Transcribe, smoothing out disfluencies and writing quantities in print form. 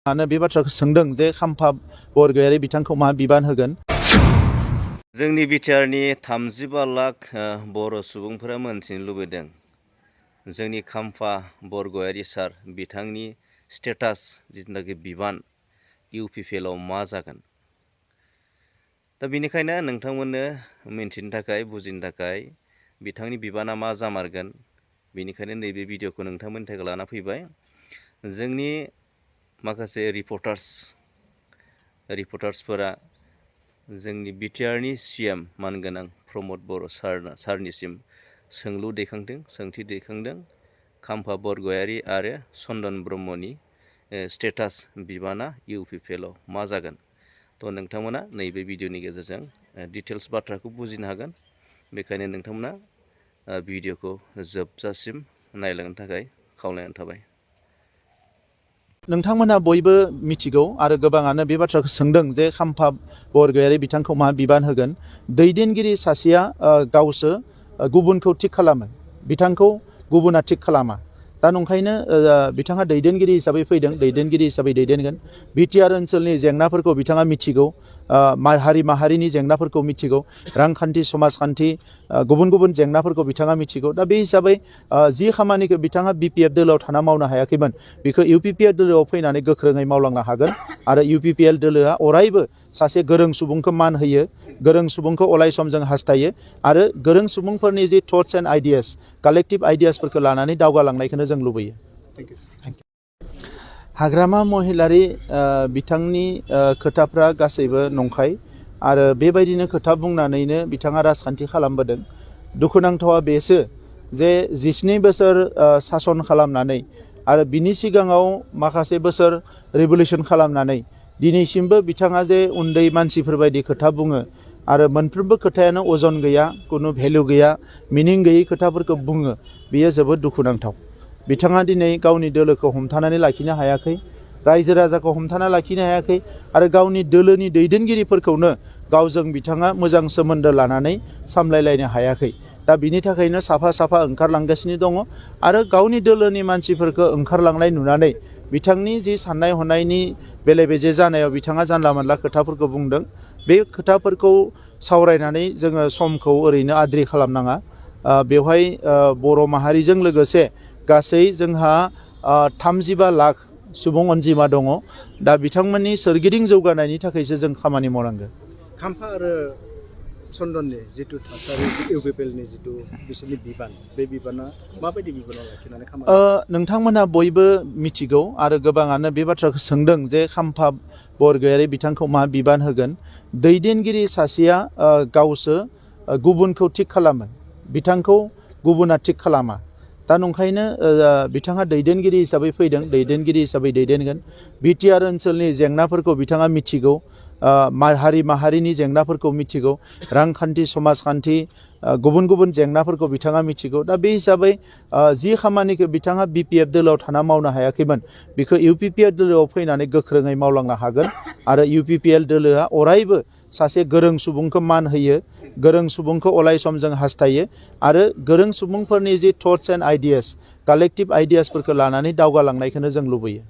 आनो बे बाथ्राखौ सोंदों जे खाम्फा बरगयारि बिथांखौ मा बिबान होगोन। जोंनि बिटिआरनि 35 लाख बर' सुबुंफोरा मोनथिनो लुबैदों जोंनि खाम्फा बरगयारि सार बिथांनि स्टेटास जिथुनाखि बिबान इउपिपिएलआव मा जागोन। दा बेनिखायनो नोंथांमोननो मिन्थिनो थाखाय बुजिनो थाखाय बिथांनि बिबाना मा जामारगोन बेनिखायनो नैबे भिडिअखौ नोंथांमोननि थाखाय लाना फैबाय। जोंनि माखासे रिपर्टार्सफोरा जोंनि बिटिआरनि सिएम मानगोनां प्रमद बर' सारनिसिम सोंलु दैखांदों, सोंथि दैखांदों खाम्फा बरगयारि आरो चन्दन ब्रह्मनि स्टेटास बिबाना इउपिपिएलआव मा जागोन। थ' नोंथांमोना नैबे भिडिअनि गेजेरजों डिटेल्स बाथ्राखौ बुजिनो हागोन। बेखायनो नोंथांमोना भिडिअखौ जोबजासिम नायलांनो थाखाय खावलायनाय थाबाय। नोंथांमोनहा बयबो मिथिगौ आरो गोबाङानो बे बाथ्राखौ सोंदों जे खाम्फा बरगयारि बिथांखौ मा बिबान होगोन। दैदेनगिरि सासेया गावसो गुबुनखौ थिक खालामो, बिथांखौ गुबुना थिक खालामा। दा नंखायनो बिथाङा दैदेनगिरि हिसाबै फैदों, दैदेनगिरि हिसाबै दैदेनगोन। बिटिआर ओनसोलनि जेंनाफोरखौ बिथाङा मिथिगौ, हारि माहारिनि जेंनाफोरखौ मिथिगौ, रांखान्थि समाजखान्थि गुबुन गुबुन जेंनाफोरखौ बिथाङा मिथिगौ। दा बे हिसाबै जि खामानिखौ बिथाङा बिपिएफ दोलोआव थाना मावनो हायाखैमोन बेखौ इउपिपिएल दोलोआव फैनानै गोख्रोङै मावलांनो हागोन। आरो इउपिपिएल दोलोआ अरायबो सासे गोरों सुबुंखौ मान होयो, गोरों सुबुंखौ अराय सम जों हास्थायो आरो गोरों सुबुंफोरनि जि थट्स एन्ड आइडियास, कालेक्टिभ आइडियासफोरखौ लानानै दावगालांनायखौनो जों लुबैयो। हाग्रामा महिलारि बिथांनि खोथाफ्रा गासैबो नंखाय आरो बेबायदिनो खोथा बुंनानैनो बिथाङा राजखान्थि खालामबोदों। दुखुनांथावा बेसो जे 17 बोसोर सासन खालामनानै आरो बिनि सिगाङाव माखासे बोसोर रिभलिउसन खालामनानै दिनैसिमबो बिथाङा जे उन्दै मानसिफोरबायदि खोथा बुङो आरो मोनफ्रोमबो खोथायानो अजन गैया, कुनु भेलु गैया, मिनिं गैयै खोथाफोरखौ बुङो, बियो जोबोद दुखुनांथाव। बिथाङा दिनै गावनि दोलोखौ हमथानानै लाखिनो हायाखै, रायजो राजाखौ हमथाना लाखिनो हायाखै आरो गावनि दोलोनि दैदेनगिरिफोरखौनो गावजों बिथाङा मोजां सोमोन्दो लानानै सामलायलायनो हायाखै। दा बिनि थाखायनो साफा साफा ओंखारलांगासिनो दङ आरो गावनि दोलोनि मानसिफोरखौ ओंखारलांनाय नुनानै बिथांनि जि साननाय हनायनि बेले बेजे जानायाव बिथाङा जानला मोनला खोथाफोरखौ बुंदों। बे खोथाफोरखौ सावरायनानै जोङो समखौ ओरैनो आद्रि खालामनाङा। बेवहाय बर' माहारिजों लोगोसे गासै जोंहा 35 लाख सुबुं अनजिमा दङ। दा बिथांमोननि सोरगिदिं जौगानायनि थाखायसो जों खामानि मावनांगोन। खाम्फा आरो चन्दननि जिथु थासारि इउपिपिएलनि जिथु बिसोरनि बिबान, बे बिबाना माबायदि बिबानाव लाखिनानै खामानि? नोंथांमोनहा बयबो मिथिगौ आरो गोबाङानो बे बाथ्राखौ सोंदों जे खाम्फा बरगयारि बिथांखौ मा बिबान होगोन। दैदेनगिरि सासेया गावसो गुबुनखौ थिक खालामो, बिथांखौ गुबुना थिक खालामा। दा नंखायनो बिथाङा दैदेनगिरि हिसाबै फैदों, दैदेनगिरि हिसाबै दैदेनगोन। बिटिआर ओनसोलनि जेंनाफोरखौ बिथाङा मिथिगौ, हारि माहारिनि जेंनाफोरखौ मिथिगौ, रांखान्थि समाजखान्थि गुबुन गुबुन जेंनाफोरखौ बिथाङा मिथिगौ। दा बे हिसाबै जि खामानिखौ बिथाङा बिपिएफ दोलोआव थाना मावनो हायाखैमोन बेखौ इउपिपिएल दोलोआव फैनानै गोख्रोङै मावलांनो हागोन। आरो इउपिपिएल दोलोआ अरायबो सासे गोरों सुबुंखौ मान होयो, गोरों सुबुंखौ अराय सम जों हास्थायो आरो गोरों सुबुंफोरनि जि थट्स एन्ड आइडियास, कालेक्टिभ आइडियासफोरखौ लानानै दावगालांनायखौनो जों लुबैयो।